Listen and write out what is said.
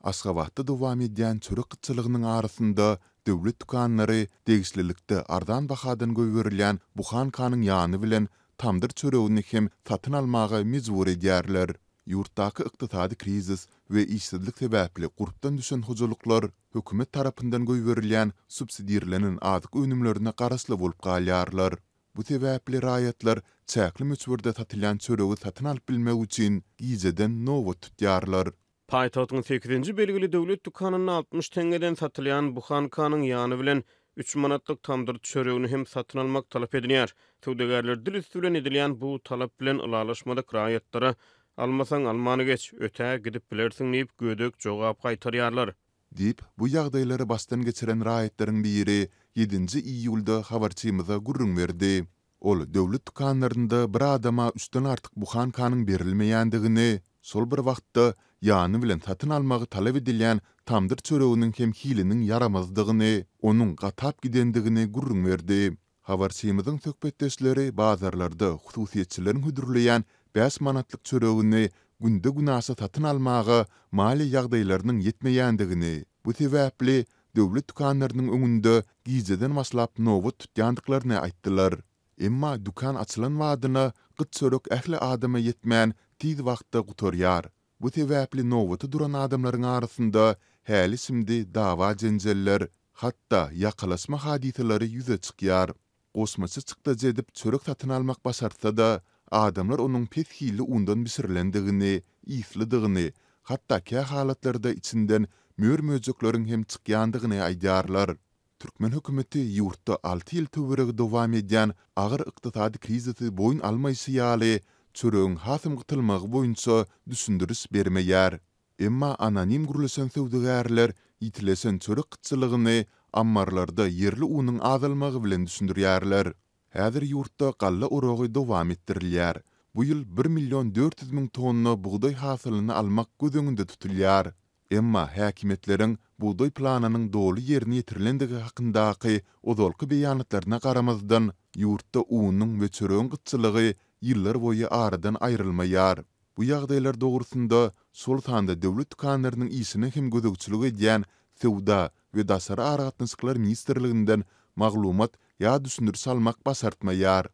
Aşgabatda dowam edýän çörek gytçylygynyň arasynda döwlet dükanlary degişlilikde arzan bahadan goýberilýän buhankanyň ýany bilen tamdyr çöregini hem satyn almaga mejbur edýärler. Ýurtdaky ykdysady krizis we işsizlik sebäpli gurpdan düşen hojalyklar hökümet tarapyndan goýberilýän subsidirlenen azyk önümlerine garaşly bolup galýarlar. Bu sebäpli raýatlar çäkli möçberde satylýan çöregi satyn alyp bilmek üçin gijeden nobat tutýarlar. Paýtagtyň sekizinji belgili döwlet dükanynda 60 teňňeden satylýan buhankanyň ýany bilen üç manatlyk tamdyr çöregini hem satyn almak talap edilýär. Söwdagärler dil üsti bilen edilýän bu talap bilen ylalaşmadyk raýatlara Almasaň almany geç, ötä gidip bilersiň diýip, gödek jogap gaýtarýarlar. Diýip, bu ýagdaýlary başdan geçiren raýatlaryň biri ýedinji iýulda habarçymyza gürrüň berdi. Ol döwlet dükanlarynda bir adama üçden artyk buhankanyň berilmeýändigini, şol bir wagtda ýany bilen satyn almagy talap edilýän tamdyr çöreginiň hem hiliniň ýaramazdygyny, onuň gatap gidendigini gürrüň berdi. Habarçymyzyň söhbetdeşleri bazarlarda hususyýetçileriň hödürleýän bäş manatlyk çöregini günde-günaşa satyn almaga maliýe ýagdaýlarynyň ýetmeýändigini, bu sebäpli döwlet dükanlarynyň öňünde gijeden başlap nobat tutýandyklaryny aýtdylar. Emma dükan açylan badyna gyt çörek ähli adama ýetmän, tiz wagtda gutarýar. Bu sebäpli nobata duran adamlaryň arasynda häli-şindi dawa-jenjeller, hatda ýakalaşma hadysalary ýüze çykýar. Goşmaça çykdajy edip çörek satyn almak başartsa-da, adamlar onuň pes hilli undan bişirilendigini, yslydygyny, hatda kähalatlarda içinden mör-möjekleriň hem çykýandygyny aýdýarlar. Türkmen hökümeti ýurtda alty ýyl töweregi dowam edýän agyr ykdysady krizisi boýun almaýşy ýaly, çöregiň hasam gytylmagy boýunça düşündiriş bermeýär. Emma anonim gürleşen söwdagärler ýitileşen çörek gytçylygyny ammarlarda ýerli unuň azalmagy bilen düşündirýärler. Häzir ýurtda galla oragy dowam etdirilýär. Bu ýyl bir million 400 müň tonna bugdaý hasylyny almak göz öňünde tutulýar. Emma häkimiýetleriň bugdaý planynyň doly ýerine ýetirilendigi hakyndaky ozalky beýanatlaryna garamazdan, ýurtda unuň we çöregiň gytçylygy ýyllarboýy aradan aýrylmaýar. Bu ýagdaýlar dogrusynda, şol sanda döwlet dükanlarynyň işine hem gözegçilik edýän Söwda we daşary aragatnaşyklar ministrliginden maglumat ýa düşündiriş almak başartmaýar.